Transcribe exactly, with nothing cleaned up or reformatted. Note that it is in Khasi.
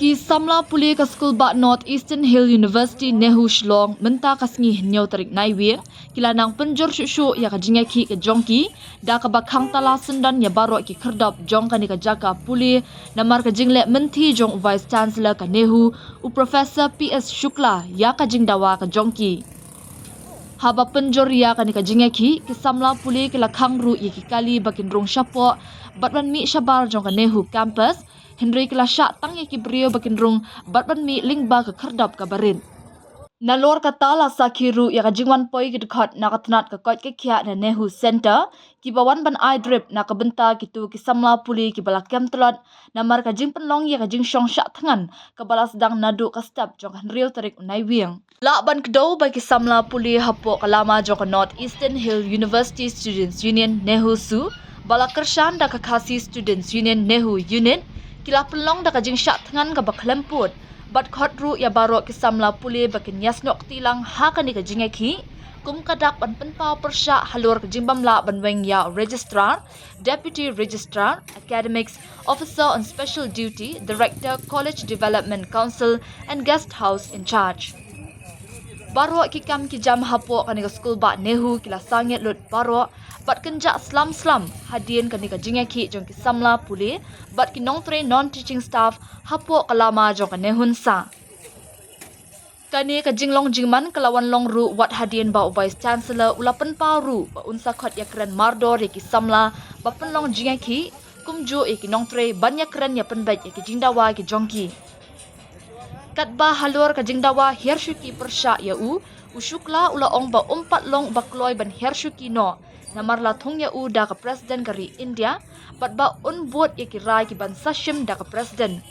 Ki samla pule ka skul bah North Eastern Hill University NEHU Shillong mynta ka sngi hynñiew tarik Naiwieng ki la nang pynjur shuh shuh ïa ka jingïakhih ka jong ki da kaba khang tala syndon ïa baroh ki khyrdop jong kane ka jaka pule namar ka jingleh mynthi jong u Vice Chancellor ka NEHU, u Professor P S Shukla, ïa ka jingdawa ka jong ki. Haba pynjur ïa kane ka jingïakhih, ki samla pule ki la khang ruh ïa ki kali ba kin rung shapoh bad ban mih shabar jong ka NEHU campus, hynrei ki la shah tang ïa ki briew ba kin rung bad ban mih lyngba ka khyrdop kaba rit. Nalor kata la sakhi ruh ïa ka jingwan poi ki dkhot na ka tnat ka koit ka khiah na NEHU Center, kiba wan ban ai drip na ka bynta kito ki samla pule kiba la kem tlot namar ka jingpynlong ïa ka jingshong shah thngan kaba la sdang naduh ka step jong ka hynriew tarik u Naiwieng. Lah ban kdew ba ki samla pule hapoh ka lama jong ka North Eastern Hill University Students Union NEHUSU, ba la kyrshan da ka Khasi Students Union NEHU Unit, ki la pynlong da ka jingshah thngan kaba khlem pud bad khot ruh ïa baroh ki samla pule ba kin ïasnoh kti lang ha kane ka jingïakhih, kum ka dak ban pynpaw pyrshah halor ka jingbym lah ban weng ïa u Registrar, Deputy Registrar, Academics, Officer on Special Duty, Director, College Development Council and Guest House in Charge. Baroh ki kam ki jam hapoh kane ka skul bah NEHU ki la sangeh lut baroh bad kynjah slam slam hadien kane ka jingïakhih jong ki samla pule bad ki nongtrei non-teaching staff hapoh ka lama jong ka NEHUNSA. Kane ka jinglong jingman ka la wan long ruh wat hadien ba u Vice Chancellor u la pynpaw ruh ba un sa khot ïakren mardor ïa ki samla ba pynlong jingïakhih, kumjuh ïa ki nongtrei ban ïakren ïa pynbeit ïa ki jingdawa ki jong ki. Katba halor ka jingdawa hiar shuki pyrshah ïa u, u Shukla u la ong ba um pat long ba kloi ban hiar shuki noh, namar la thung ïa u da ka President ka ri India bad ba un bud ïa ki rai ki ban sa shim da ka President.